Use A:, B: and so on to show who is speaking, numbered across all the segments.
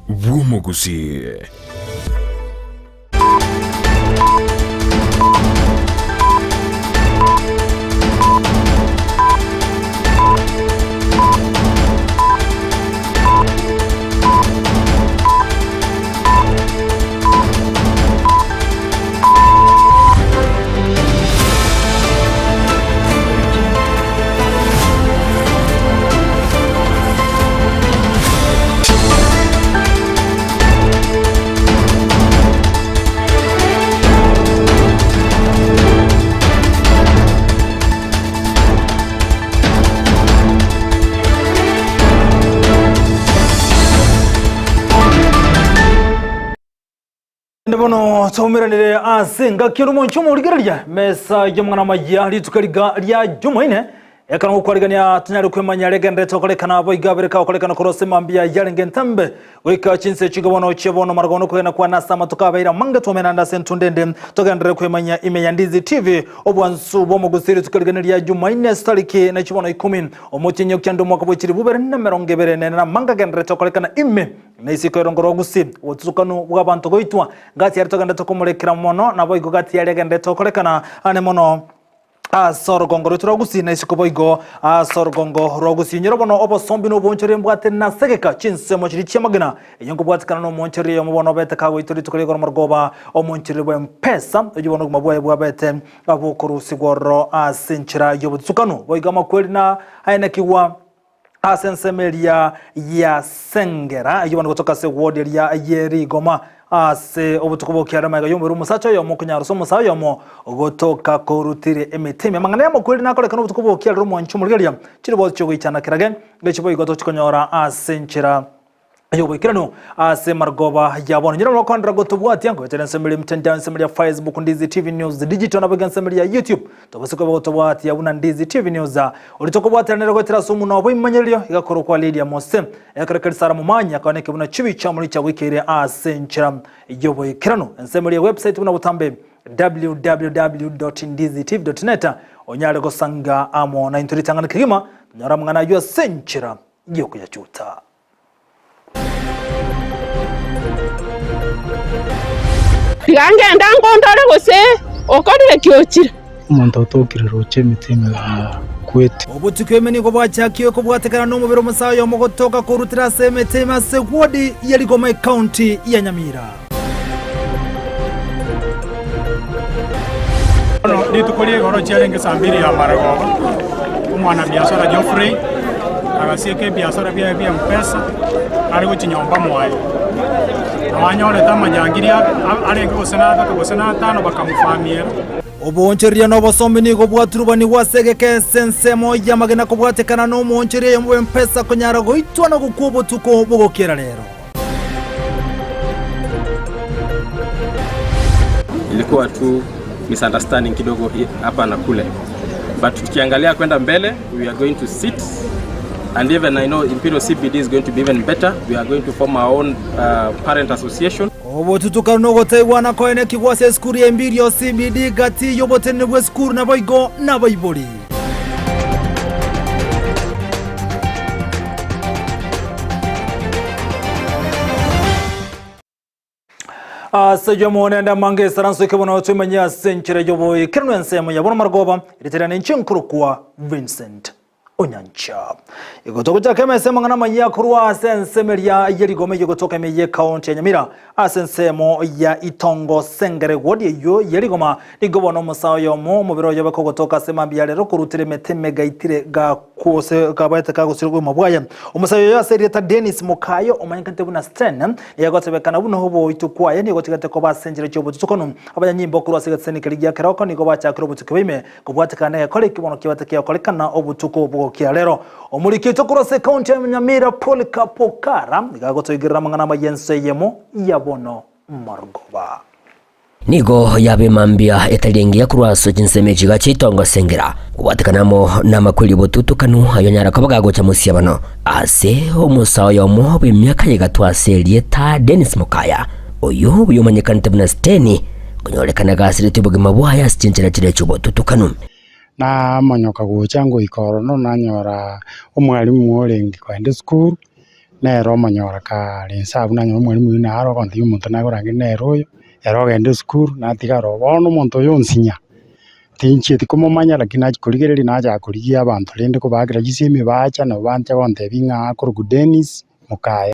A: bw'omogusii.
B: Naende bono twaumeranire ase engaki y'omonche omorigereria mesa y'omong'ana amaya rituko riga ria Jumaine ekero ngokwarigania tonyare kwemanya rigenderete gokorekana boigo abere kagokorekana korwa ase mambia yarenge entambe goika chinse chiga bono chia bono maragono okogenda kwane ase amatuko abeire amange twaumerana ase entunda ende togenderere kwemanya ime ya Ndizi TV obwansu bw'omogusi rituko riga ria Jumaine sitariki na chibono ikomi omotienyi okianda omwaka bwe chilifu bibere na emerongo ebere nene namange agenderete gokorekana ime Na isiko erongo rwa-Gusii, obotutukanu bw'abanto goitwa, gati yaria togenderete komorekera mono, naboigo gati yaria agenderete gokorekana ane mono ase orogongo rwaito rwa Gusii, na isiko boigo ase orogongo rwa Gusii. Inyora bono obosombi na oboonchoreria mbwate nasegeka chinsemo chiria chi'amagena, eyio nkobwatekana nomoonchoreria oyomo bono obete kagoitwa rituko ria igoro marogoba, omoonchoreria bw'Empesa, oyio bono obogima bwaye bwabete bokorusigwa ororo ase enchera y'obotutukanu. Boigo amakweri na aenekigwa. Ase ensemo eria ya Sengera, eyio bono gotoka ase ewodi eria ye rigoma, ase obotuko bokiarire amaiga y'omobere omosacha oyomo okonyarosa omosae oyomo gotoka korutire emete ime. Amang'ana y'amakweri nakorekana obotuko bokiarire omwanchi omorigereria chiroboti chiogoichana kerage, echi boigo tochikonyora ase enchera y'oboikeranu ase marogoba ya bono. Nyora gokondera gotobwatia goetera ensemo eria emitandao ensemo eria Facebook Ndizi TV News Digital nabo iga ensemo eria YouTube tobase koba gotobwatia buna Ndizi TV News oria tokobwateranera goetera ase omonwa bw'ebimanyererio iga korokwa Lydia Mose ekero keri Sarah Momanyi akaoneke buna chibicha muri chiagoikeire ase enchera y'oboikeranu ensemo eria website buna botambe www.ndizitv.net onyare gosanga amo naintwe ritang'ani kegima tonyore amang'ana ayio ase enchera y'okoyachuta.
C: Tiga ngende ngondore gose okorire ki ochire.
D: Omonto otokire roche emete ime akwete.
B: Obotuko ime nigo bwachakire kobwatekana nomobere omosae oyomo gotoka korutera ase emete ime ase wodi ya Rigoma ecounty ya Nyamira.
E: Bono rituko ria igoro chiarenge saa mbiri ya maragoba, omwanabiasara Geoffrey agasieka ebiasara biaye bia M-pesa are gochia nyomba mwaye. Nabo anyorete amanyangiri arenge gose na atato gose na atano bakamofamiera.
B: Oboonchoreria na obosombi nigo bwaturubanigwe ase egeka ase ensemo y'amagena kobwatekana nomoonchoreria oyomo bw'M-pesa konyara goitwa na gokwa obotuko bogokiera rero.
F: Ilikuwa tu misunderstanding kidogo hapa na kule, but tukiangalia kwenda mbele we are going to sit and even I know Imperial CBD is going to be even better. We are going to form our own uh, parent association.
B: Obotutukanu na ogotaigwana koenekigwa ase esukuru ya Imperial CBD gati y'oboteneneri bw'esukuru naboigo nabaibori. Ase ayio monende amange esaranso eke bono toimanye ase enchera y'oboikeranu ensemo ya bono marogoba ritere nenche nkorokwa Vincent Onyancha. Igo togochaka emesa amang'ana amayia korwa ase ensemo eria ye rigoma eyio gotoka ime y'ekaunti ya Nyamira ase ensemo ya Itongo Sengere ward eyio ye rigoma nigo bono omosae oyomo omobere oye obe kogotoka ase mambia ya rero korutire emete emegaitire gakose kabaete kagosira obogima bwaye. Omosae oyo ase erieta Dennis Mukayo omanyekanete buna Sten nigo agotebekana buna oboitwa kwaye nigo gotigete koba ase enchera chi'obotutukanu. Abanyanyimbo korwa ase egetiseni keria gia Keroko nigo bachakire obotuki bwa ime Kobwatekana negekora eki bono kiabete kegokorekana obotuko bogokia rero. Omoriki oito korwa ase ekaunti ya Nyamira Polycarp Okara nigo agotoigerera amang'ana amaya ense eyemo ya bono marogoba.
G: Nigo yaba emambia etari engiya korwa ase chinsemo echi iga chiaito ngosengera, kobwatekana amo namakweri obotutukanu ayio anyare koba gagocha mosiabano. Ase omosa oyomo bw'emiaka y'egatwa ase erieta Dennis Mokaya, oyio oyomanyekanete buna Steny, Konyorekana gasiretie obogima bwaye ase chinchera chiria chi'obotutukanu.
D: Namonyoka gocha ngoika ororo nanyora omwalimu orenge kogenda esukuru. Nere omonyora kare inse abwo nanyora omwalimu oyio naro ogontebia omonto nakorangeria nere oyo, ere ogenda esukuru natigara oo. Bono omonto oyo onsinya, tinchieti komomanya lakini nachia korigereria nachaka korigia abanto rende kobaakera chisemi bacha nabo bancha gontebia ng'a akorokwa Dennis Mokaya.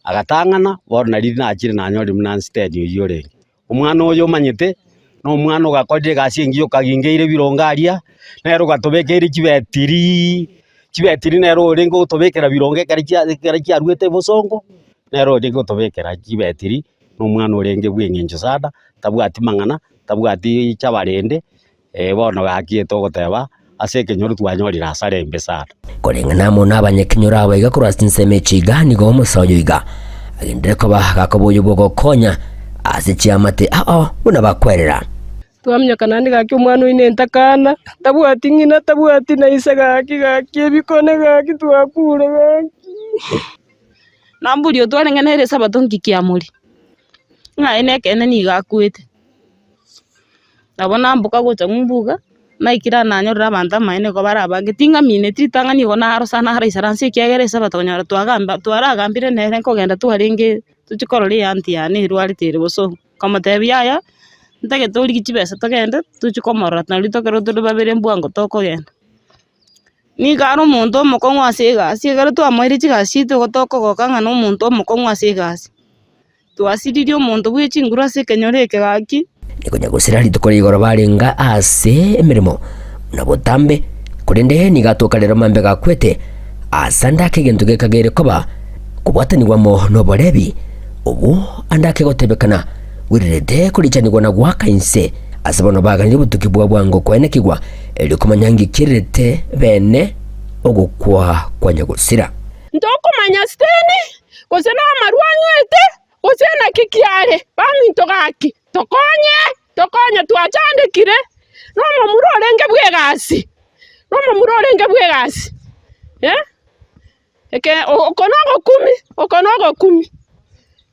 A: Agatang'ana, bono nario nachire nanyorire buna nsiteni oyio orenge. Omwana oyo omanyete, na omwana ogakorire egasi engiya okagingeire ebirongo aria, nere ogatobekeire chibetiri, chibetiri nere orenge gotobekera birongo ekero chia ekero chiaruete bosongo, nere orenge gotobekera chibetiri, na omwana orenge bwa eng'encho sana, tabwati mang'ana, tabwati chabarende, bono gaki togoteba ase ekenyoro twanyorire asara embe sana.
G: Koreng'ana amo nabanyakenyoro aba iga korwa ase chinsemo echi iga nigo omosa oyo iga agenderere koba gakoba oyo bw'ogokonya ase chiamate ao buna bakwerera.
C: Twaminyokana naende gaki omwana oino entakana, tabwati ng'ina tabwati na ise gaki gaki ebikone gaki twakure gaki.
H: Nambori otwarenge nere esabato nki kiamori, ng'a aye nekeene nigo akwete. Nabo namboka gocha ng'umbu iga, naikire aa nanyorire abanto amaene igo bare abange, ting'amineti ritang'ani igo narosa naraisaransa ekiagera esabato konyora twagamba twaragambire nere nkogenda twarenge tochie korora eanti yane erwarete ere bosongo. Nkamotebia yaya, ntagete origie chibesa togende tochie komorora nario tokero tore babere mbwango tokogenda. Nigo are omonto omokong'u ase egasi, ekero twamoeire chigasi chiaito igo tokogoka ng'a na omonto omokong'u ase egasi. Twasiririe omonto bwe chinguru ase ekenyoro eke gaki.
G: Nigo nyagosira rituko rigoro barenge ase emeremo buna botambe, korende nigo atoka rero mambia gakwete, ase ande ake egento gekageire koba kobwatanigwa amo noborebi, obwo ande ake gotebekana bwererete korichanigwa na goaka inse, ase bono baganirie obotuki bwa bwango koenekigwa, erio komanya ngikirerete bene ogokwa kwa nyagosira.
C: Ntokomanya siteni, gose namarwa anywete, gose naki kiare, baminto gaki, tokonye, tokonye twachandekire, nomomura orenge bw'egasi, nomomura orenge bw'egasi eh, eke oko nogokumi, oko nogokumi,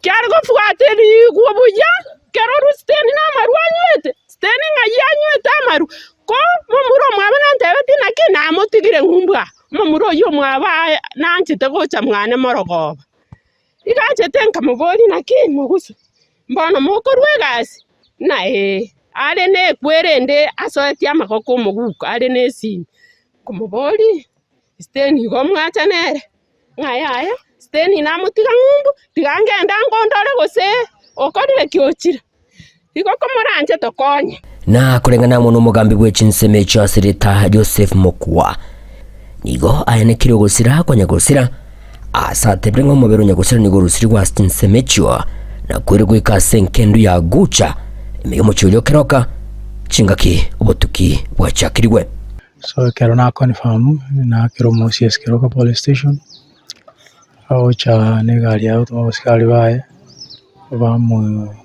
C: kiare gofwata erigwo buya, kero orwa siteni namarwa anywete, siteni ng'ai anywete amarwa, ko momura omwabo nantebetie naki, namotigire ng'umbu aa. Omomura oyio omwabo aye nanchete gocha mwane morogoba. Igo anchete nkamoboria, Naki mogusu? Mbono mokorua egasi? Ng'a ee. Are nekwe erende asoetie amagoko omoguko are nesimi. Nkomoboria, Steni igo mwacha nere? Ng'a yaya, Steni namotiga ng'umbu, tiga ngende angondore gose okorire ki ochire. Igo komoranche tokonye.
G: Na koreng'ana amo nomogambi bwe chinsemo echio ase rieta Joseph Mokua, nigo aenekire ogosira kwa nyagosira, ase atebire ng'a omobere o nyagosira nigo orusirigwe ase chinsemo echio, na koirwe goika ase enkendu ya Gucha, ime y'omochie oria o Keroka, chingaki obotuki bwachakirigwe.
D: So ekero na confirm, naakera omosia Keroka police station, agocha na egari yaye gotoma abasikari baye, bamorusia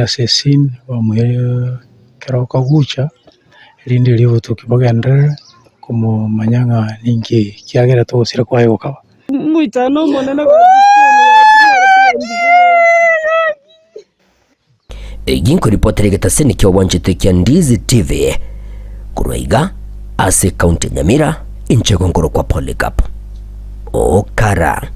D: ase escene, bamoira ekero akagucha, erinde erio obotuki bogenderere komomanya ng'a ninki kiagerete ogosira kwaye gokaba.
C: Omoichano omonene
G: Eyio nkoripotera egetaseni ki'obwanchete kia Ndizi TV korwa iga ase ekaunti ya Nyamira, inche nkorokwa Polycarp Okara.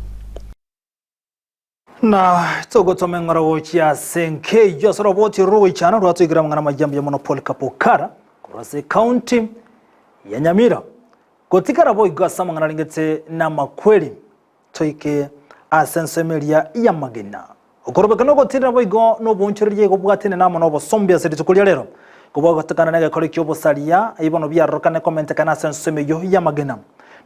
B: Na togotoma eng'ora gochia ase enka eyio ase oroboti orwo rogoichana rwatoigire amang'ana amaya mbuya mono Polycarp Okara korwa ase ekaunti ya Nyamira. Gotigara boigo ase amang'ana arengete namakweri toike ase ensemo eria y'amagena. Okorobeka nogotirera boigo noboonchoreria igo bwatene namo nobosombi ase rituko ria rero. Kobwatekana negekore ki'obosaria, ebi bono biarorokane komentekana ase ensemo eyio y'amagena.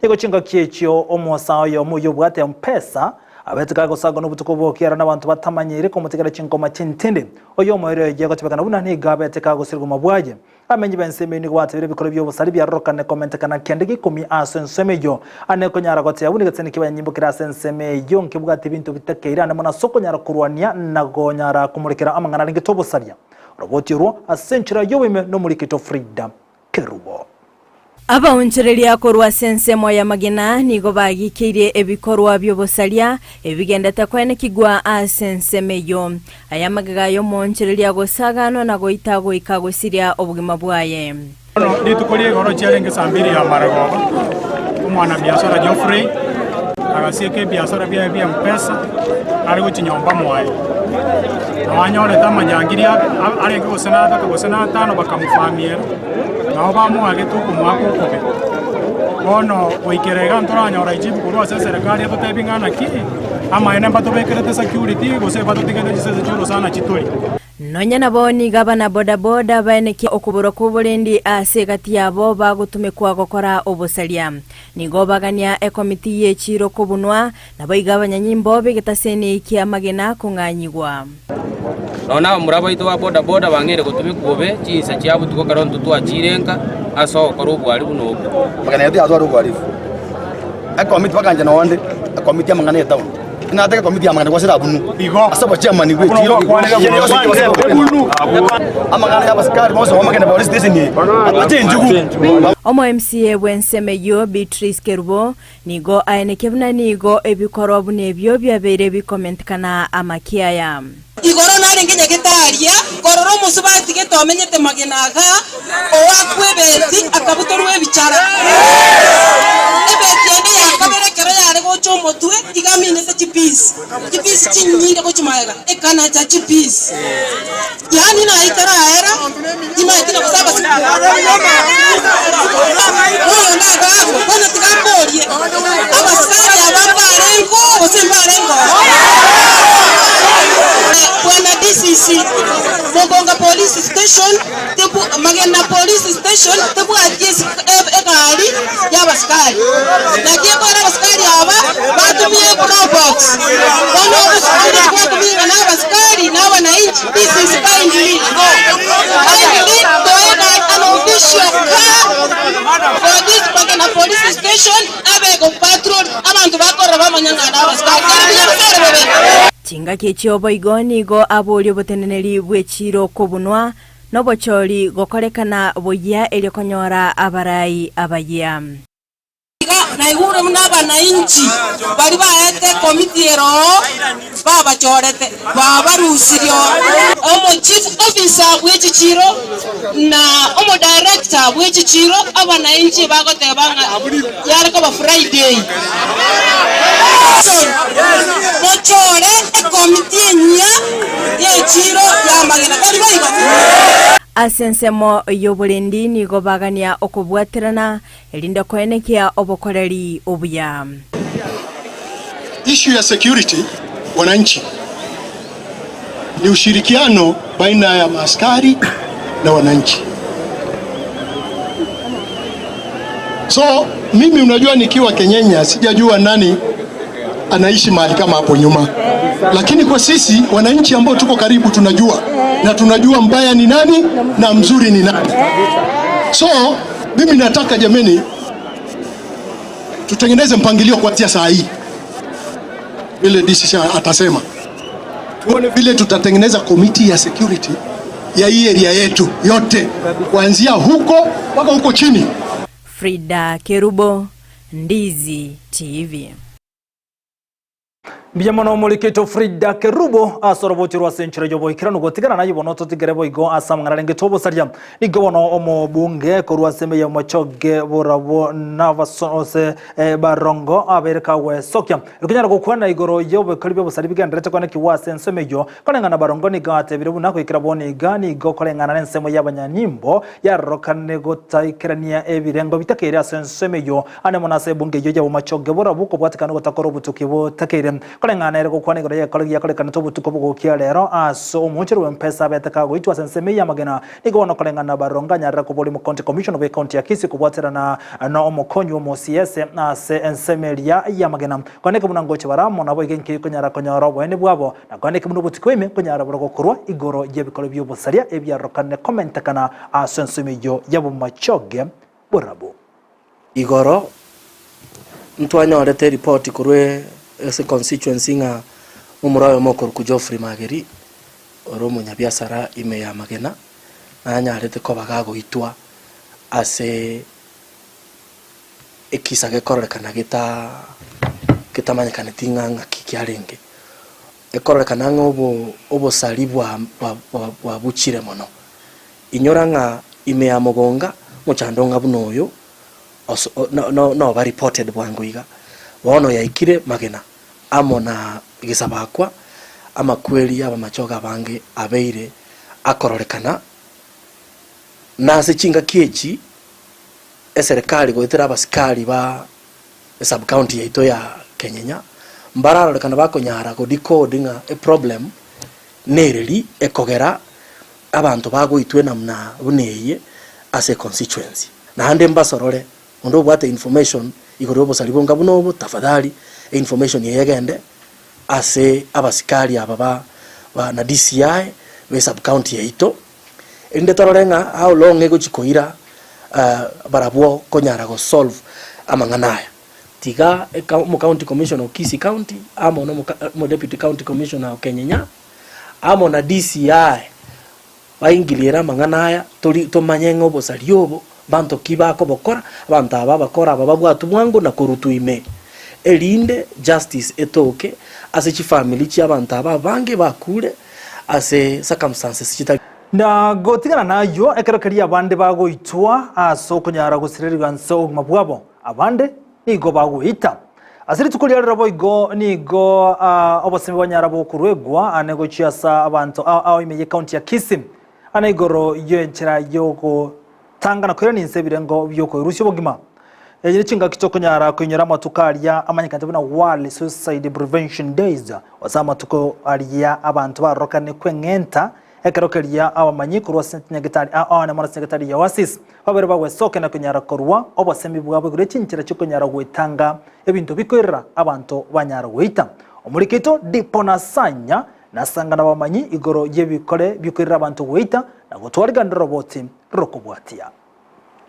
B: Nigo chingaki echio omosa oyomo oyio obwate Mpesa abete kagosangwa nobotuko bw'okiara nabanto batamanyeire komotigera chinkoma chintindi. Oyo omoerio oye agotebekana buna nigo abete kagosirigwa mabwaye. Abamenyi b'ensemo eyio nigo batebire ebikoro bi'obosari biarorokane komentekana kende gekomi ase ensemo eyio. Ane konyara goteba buna egeteni ki'abanyanyimbo kere ase ensemo eyio nkebwate ebinto bitakeire ande mono ase okonyara korwania na konyara komorekera amang'ana arengete obosaria. Oroboti orwo ase enchera y'oboime nomorikito Frida Kerubo.
I: Abaonchoreria korwa ase ensemo y'amagena nigo bagikeirie ebikorwa bi'obosaria ebigendete koenekigwa ase ensemo eyio. Aya amagega y'omoonchoreria gosaganwa na goita goika gosiria obogima bwaye.
E: Bono rituko ria igoro chiarenge saa mbiri ya maragoba, omwanabiasara Geoffrey. Agasieka ebiasara biaye bia Mpesa are gochia nyomba mwaye. Nabo anyorete amanyangiri arenge gose na atato gose na atano bakamofamia ere, nabo bamoagete okomoaka okobe. Bono goikera iga ntoranyora ejibu korwa ase eserekari etotebie ng'a naki, amaene mbatobekerete security gose batotigete chisese chi'orosana chitori.
I: Nonya nabo nigo abana bodaboda baenekia okoborwa kw'oborendi ase egati yabo bagotumekwa gokora obosaria. Nigo bagania ekomiti y'echiiro kobunwa, naboigo abanyanyimbo b'egetaseni ki'amagena kong'anyigwa.
J: Nonya nabamura baito ba bodaboda bang'eire gotumekwa bobe chinsa chia botuko ekero intwe twachiire nka ase ogokora obwari buna obwo.
K: Amang'ana aye tiyatwara obohalifu. Ekomiti bakancha nonde, ekomiti y'amang'ana y'etown. Nataka ekomiti y'amang'ana gwasera abunwe ase obochairman bwe echiro. Amang'ana y'abasikari bonsi bamagene police station eye bache enchugu.
I: Omo MCA bw'ensemo eyio Beatrice Kerubo nigo aenekia buna nigo ebikorwa buna ebio biabeire bikomentekana amakiaya.
L: Igoro narenge nyagetari korora omosubati gete omenyete magena iga, oakwa ebeti akabutorwa ebichara. Ebeti ende ya kabere ekero yare gocha omotwe iga aminete chipisi, chipisi chinyinge gochia magega, ekanacha chipisi. Yaani naye taraera, timaeti na gose abasibwa. Oyonde agaakwa, bono tiga mborie, abasikari aba mbarengeo gose mbarengeo? Bwana DCC, Mogonga Police Station, tebu Magena Police Station tebwati esi egari y'abasikari. Naki ekore abasikari aba batumie probox. Bono obosikari bwatumigwa na abasikari na abanainchi. This is kindly kindly toega an official car for this Magena police station abe go patrol abanto bakorora bamanya ng'a nabasikari. Kere buya gose ere bobe?
I: Chingaki echio boigo nigo aboria oboteneneri bw'echiiro kobunwa, nobochori gokorekana boyia erio konyora abarai abayia.
L: Iga naigure buna abanainchi baria baete ekomiti ere oo babachorete, babarusirie oo. Omo chief officer bwe chichiro na omo director bwe chichiro abanainchi bagoteba ng'a yare koba Friday. Mochore ekomiti enyia y'echiro y'amagena. Tari boigo?
I: Ase ensemo y'oborendi nigo bagania okobwaterana erinde koenekia obokoreri obuya.
M: Issue ya security wananchi ni ushirikiano baina ya maaskari na wananchi. So mimi unajua, nikiwa Kenyenya sijajua nani anaishi mahali kama hapo nyuma, lakini kwa sisi wananchi ambao tuko karibu tunajua, na tunajua mbaya ni nani na mzuri ni nani. So mimi nataka jameni, tutengeneze mpangilio kuanzia saa hii, vile DCC atasema, tuone vile tutatengeneza komiti ya security ya hii area yetu yote kuanzia huko mpaka huko chini.
I: Frida Kerubo, Ndizi TV.
B: Mbuya mono omorikito Frida Kerubo ase orobochi rwase enchera y'oboikeranu gotigana naye bono totigere boigo ase amang'ana arenge tobosaria. Nigo bono omobunge korwa ase ime ya Omochoge borabwo nabasose barongo abeire kagwesokia. Rikonyara gokwana igoro y'obokori bw'obosari bigendererete koenekigwa ase ensemo eyio. Koreng'ana barongo nigo atebire buna goikera bono iga nigo koreng'ana nensemo y'abanyanyimbo yarorokane gotaikerania ebirengo bitakeire ase ensemo eyio ande mono ase ebunge eyio y'obomachoge borabwo kobwatekana nogotakora obotuki botakeire. Koreng'ana ere gokwana igoro y'ekero giakorekanete obotuko bogokia rero ase omochori bw'empesa abete kagoitwa ase ensemo eyio y'amagena Nigo bono koreng'ana barongo anyarire koboria omocounty commissioner bw'ecounty ya Kisii kobwaterana na omokonyi bw'omo-CS ase ensemo eria y'amagena. Kwaneke buna ngocha bare amo naboigo enki konyara konyora oboene bwabo, na kwaneke buna obotuko ime konyara bore gokorwa igoro y'ebikoro bi'obosaria ebiarorokane komentekana ase ensemo eyio y'abomachoge borabu.
N: Igoro ntwanyorete eripoti korwa ase constituency ng'a momura oyomo okorokwa Geoffrey Mageri ore omonyabiasara ime ya Magena nanyarete koba gagoitwa ase ekisa gekororekana geta getamanyekaneti ng'a ng'aki kiarenge. Ekororekana ng'a obo obosari bwa bwa bwabuchire mono. Inyora ng'a ime ya mogonga mochando ng'a buna oyo oso no no noba reported bwango iga. Bono yaikire magena amo na gesabakwa, amakweri y'abamachoge abange abeire akororekana, na ase chingaki echi eserekari goetera abasikari ba esub-county yaito ya Kenyenya mbararorekana bakonyara go decode ng'a eproblem nereri ekogera abanto bagoitwa enamna buna eye ase econstituency. Naende mbasorore Onde obwate information igoro y'obosari bonga buna obo, tafadhali einformation eye egende ase abasikari aba ba ba na DCI be sub county yaito, erinde torore ng'a how long egochi koira barabwo konyara go solve amang'ana aya. Tiga eka omo county commissioner o Kisii county amo na omo deputy county commissioner o Kenyenya amo na DCI Baingiliere amang'ana aya, tori tomanye ng'a obosaria obo mbanto ki bakobokora, abanto aba abakora aba babwatwe bwango na korutwa ime, erinde justice etoke ase chifamiri chi'abanto aba abange bakure ase circumstances chitari.
B: Na gotigana nayio, ekero keria abande bagoitwa ase okonyara gosirerigwa nse obogima bwabo, abande nigo bagoita. Ase rituko ria rero boigo nigo obosemi bwanyara bokoruegwa ane gochia ase abanto ao ao ime y'ecounty ya Kisii ane igoro y'enchera y'ogotanga na koirania inse ebirengo bi'okoerusia obogima. Eye ne chingaki tokonyara koinyora amatuko aria amanyekanete buna World Suicide Prevention Days ase amatuko aria abanto barorokane kweng'enta Ekero keria abamanyi korwa ase chinyagitari ao amo na chinyagitari ya Oasis babere bagwesokia na konyara korua obosemi bwabo igoro ye chinchera chiokonyara goetanga ebinto bikoirera abanto banyara goita. Omoriki oito Dipo Nasanya nasanga nabamanyi igoro yebikore bikoirera abanto goita na gotwarigana roroboti rorokobwatia.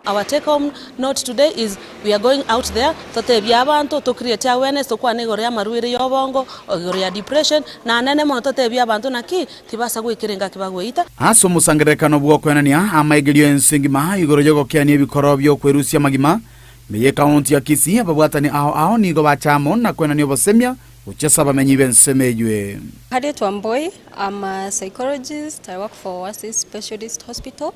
O: Our take home note today is we are going out there totebie abanto to create awareness tokwane igoro ya amarwaire ya obongo, igoro ya depression, na nene mono totebie abanto naki tibasa goikera engaki bagoeita.
P: Ase omosangererekano bw'okoenania amaigerio ense engima igoro y'ogokeania ebikoro bi'okwerusia amagima, ime y'ekaunti ya Kisii ababwatani ao ao nigo bacha amo na koenania obosemia gochia ase abamenyi b'ensemo eywe.
Q: Harriet Wamboi, I'm a psychologist, I work for Oasis Specialist Hospital.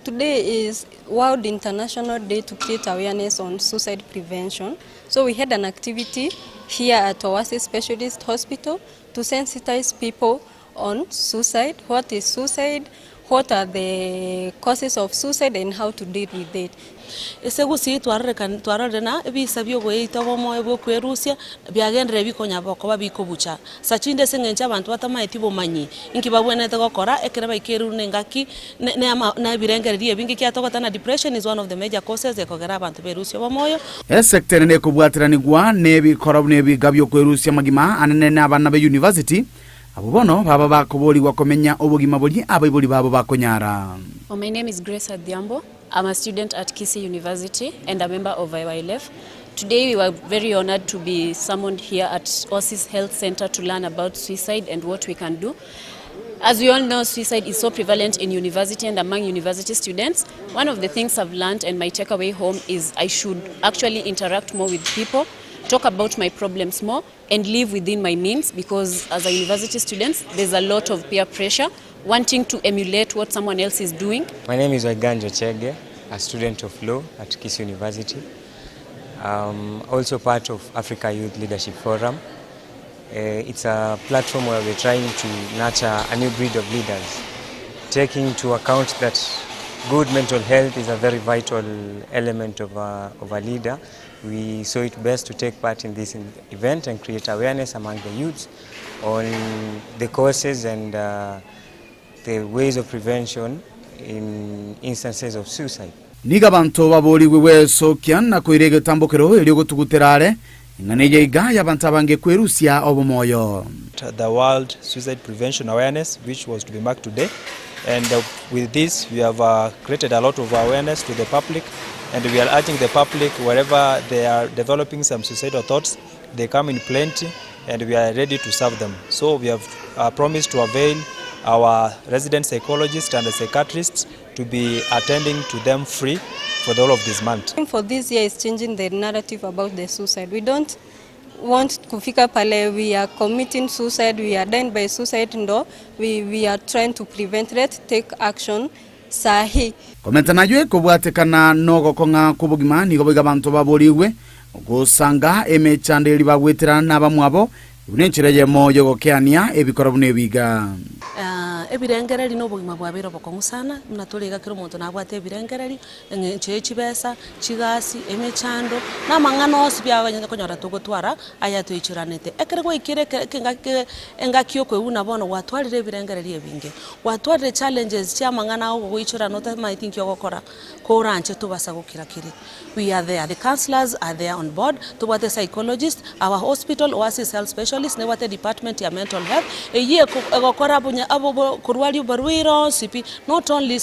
Q: Today is World International Day to create awareness on suicide prevention. So we had an activity here at Oasis Specialist Hospital to sensitize people on suicide, what is suicide, what are the causes of suicide and how to deal with it.
O: Ase gusii twarorekani twarorire na ebisa biogoeita obomoyo bwa okwerusia biagenderire bikonya bokoba bikobucha. Sa chinde ase eng'encho abanto batamaeti bomanyi inki babwenerete gokora ekero baikeirwe na engaki ne ne ama na ebirengererio ebinge ekiagera togoteba na depression is one of the major causes ekogera abanto berusie obomoyo.
P: Esekta ere nekobwateranigwa nebikora buna ebiga bi'okwerusia amagima anene na abana be university, abwo bono baba bakoborigwa komenya obogima boria abaibori babo bakonyara.
R: Well, my name is Grace Adhiambo. I'm a student at Kisii University and a member of IYLF. Today we were very honored to be summoned here at Oasis Health Center to learn about suicide and what we can do. As we all know, suicide is so prevalent in university and among university students. One of the things I've learned and my takeaway home is I should actually interact more with people, talk about my problems more, and live within my means because as a university student, there's a lot of peer pressure, wanting to emulate what someone else is doing.
S: My name is Waiganjo Chege, a student of law at Kisii University. Um, also part of Africa Youth Leadership Forum. Uh, it's a platform where we're trying to nurture a new breed of leaders, taking into account that good mental health is a very vital element of a, of a leader. We saw it best to take part in this event and create awareness among the youths on the causes and uh, the ways of prevention in instances of suicide.
P: Nigo abanto baboorigwe gwesokia na koira egetambokero erio gotugutera are, ing'ana eye iga y'abanto abange kwerusia obomoyo.
T: The World Suicide Prevention Awareness which was to be marked today and with this we have created a lot of awareness to the public and we are urging the public wherever they are developing some suicidal thoughts they come in plenty and we are ready to serve them. So we have uh, promised to avail our resident psychologists and psychiatrists to be attending to them free for the whole of this month.
Q: For this year is changing the narrative about the suicide. We don't want kufika pale we are committing suicide, we are dying by suicide, ndo we, we are trying to prevent it, take action sahi.
P: Komenta nayio ekobwatekana nogokong'a kw'obogima nigo boigo abanto baborigwe. Gosanga emechando eria bagweterana nabamwabo, buna enchera eyemo y'ogokeania ebikoro buna ebiga.
O: Ebirengereri na obogima bwabeire obokong'u sana, buna tore iga kera omonto nabwate ebirengereri, eng'encho ye chibesa, chigasi, emechando, na amang'ana onsi biaganyete konyora togotwara aya toichoranete. Ekero gwaikire eke ekengaki engaki yokoiguna bono gwatwarire ebirengereri ebinge, gwatwarire challenges chia amang'ana agogoichorana otamaeti nki ogokora, koranche tobasa gokira kiri. We are there, the councillors are there on board, tobwate psychologist, our hospital Oasis Health Specialist nebwate department ya mental health, eyio egokora bonya korwaria oborwaire onsi pi, not only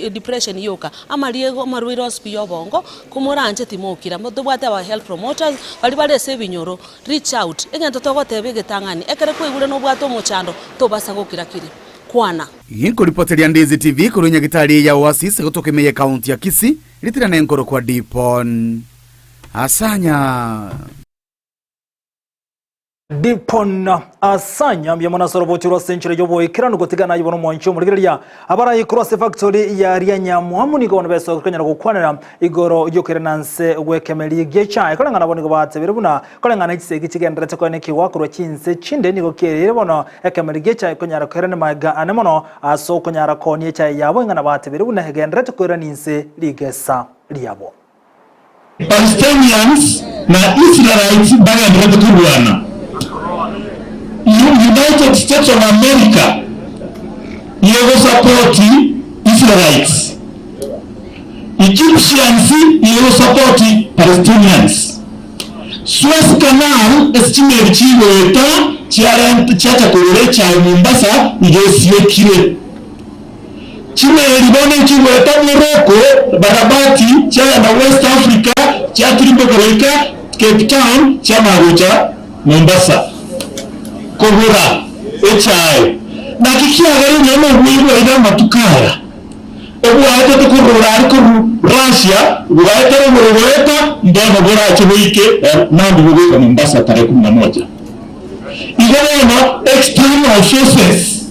O: depression yoka, amariego amarwaire onsi pi ya obongo, komoranche timokira. Tobwate our health promoters, baria bare ase ebinyoro, reach out, egento togoteba egetang'ani, ekero kwaigure nobwate omochando, tobasa gokira kiri, kwana.
P: Ginkoripoteria Ndizi TV korwa enyagitari ya Oasis egotoka ime y'ekaunti ya Kisii, Ritira nenkorokwa Dipon Asanya.
B: Dipon Asanya mbuya mono ase orobochi rwa ase enchera y'oboikeranu gotigana aye bono omwanchi omorigereria abarai korwa ase factory ya Rianyamwamu nigo bono besoka konyara gokwanera igoro y'okoirana nse gw'ekemeri gi'echae koreng'ana bo nigo batebire buna koreng'ana chisegi chigenderete koenekigwa korwa chinse chinde nigo kierire bono ekemeri gi'echae konyara koirana magega ane mono Ase okonyara koonia echae yabo ing'ana batebire buna egenderete koirania inse rigesa riabo.
U: Palestinians na Israelites mbagendererete korwana. United States of America nigo egosapoti Israelites. Egyptians nigo egosapoti Palestinians. Suez Canal ase chimeli chigoeta chiarenta chiacha kogora echae Mombasa iga esiekire. Chimeli bono echigoeta Morocco, Barabati chiagenda West Africa chiatirimboka goika Cape Town chiamanya gocha Mombasa kogora echae. Naki kiagerire nobwoyi bwaino amatuko aya? Obwaetete korwa orare korwa Russia, bogaetera igoro goeta, mbono borache boike mambia bogoika Mombasa tarehe kumi na moja. Igo bono external sources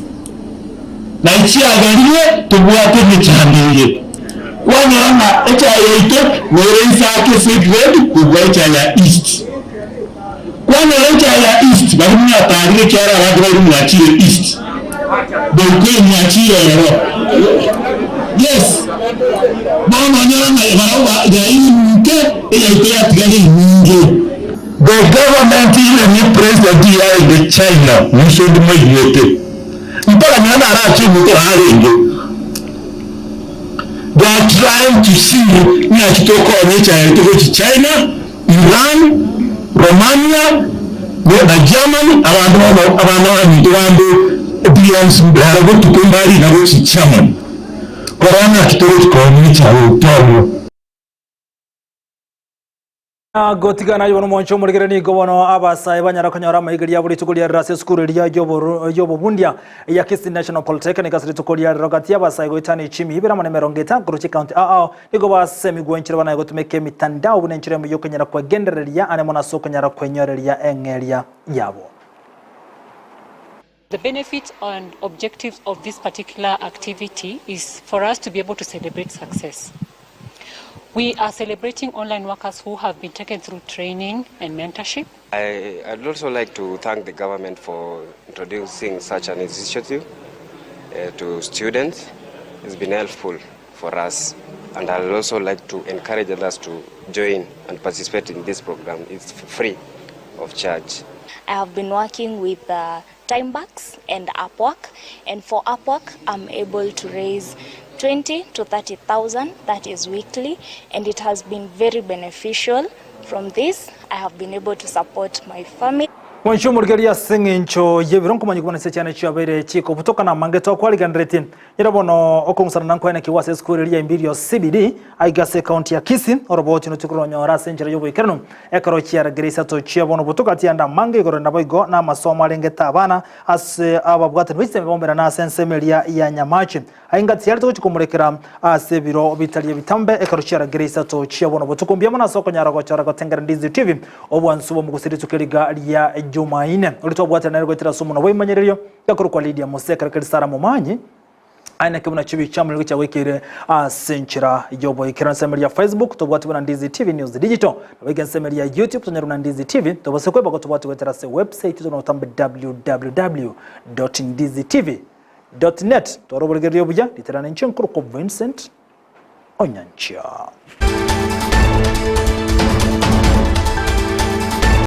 U: naye chiagerire tobwate emechando eye. Kwanyora ng'a echae yaito nere inse ake ase egrade kobua echae ya East. Kwanyora echae ya East baria mwatarire ekiagera abanto baria mwachire East boikoi mwachire ororo. Yes, bono onyore ng'a barabwo ba yairi nke eyaito yatigara enyinge. The government even ne president yarenge China mwisho ndi mwaigwete mpaka nonya narache omonto arenge they are trying to see ng'aki tokonya echae yaito gochi China Iran, Romania, na Germany, abanto bono abana baminto bande billions rero botuko mbarina gochi Germany korora naki togochi koonia echae otorio.
B: Gotigana aye bono omwancho omorigere nigo bono abasae banyara konyora amaiga abo rituko ria rero ase esukuru eria y'obobundia ya Kisii National Polytechnic ase rituko ria rero gati y'abasae goetania echimi ibere amo na emerongo etano korwa chikaunti ao ao Nigo basemigwe enchera banaye gotumeka emitandao buna enchera emo y'okonyara kwegendereria ane mono ase okonyara kwenyoreria eng'eria yabo.
V: The benefits and objectives of this particular activity is for us to be able to celebrate success. We are celebrating online workers who have been taken through training and mentorship.
W: I, I'd also like to thank the government for introducing such an initiative uh, to students. It's been helpful for us and I'd also like to encourage others to join and participate in this program. It's free of charge.
X: I have been working with uh, Timebucks and Upwork and for Upwork I'm able to raise 20 to 30,000 that is weekly and it has been very beneficial. From this I have been able to support my family.
B: Mwanche omorigereria ase eng'encho y'ebiro nkomanya kobuna ase chiane chiabeire chikobutoka na amange twakwariganderetie. Ere bono okong'usana na nkoenekigwa ase esukuru eria ya Imperial CBD aiga ase ekaunti ya Kisii oroboti nochia koronyora ase enchera y'oboikeranu ekero chiaragera isato chia bono botuko atianda amange igoro naboigo na amasomo arengete abana ase ababwatani be chisemi baumerana ase ensemo eria ya Nyamache. Ainga tiyari togochia komorekera ase ebiro bitari ebitambe ekero chiaragera isato chia bono botuko. Mbuya mono ase okonyara gochora gotengera Ndizi TV obwansu bw'omogusi rituko eriga ria Jumaine. Oria twabwatire nere goetera ase omonwa bw'ebimanyererio gakorokwa Lydia Mose ekero keria Sarah Momanyi. Aye naki buna chibi chiamorero chiagoikeire ase enchera y'oboikeranu. Ensemo eria ya Facebook tobwate buna Ndizi TV News Digital, naboigo ensemo eria ya YouTube tonyore buna Ndizi TV, tobase kweba gotobwate goetera ase website yaito notambe www.ndizitv.net. Twara oborigereria obuya, riterane inche nkorokwa Vincent Onyancha.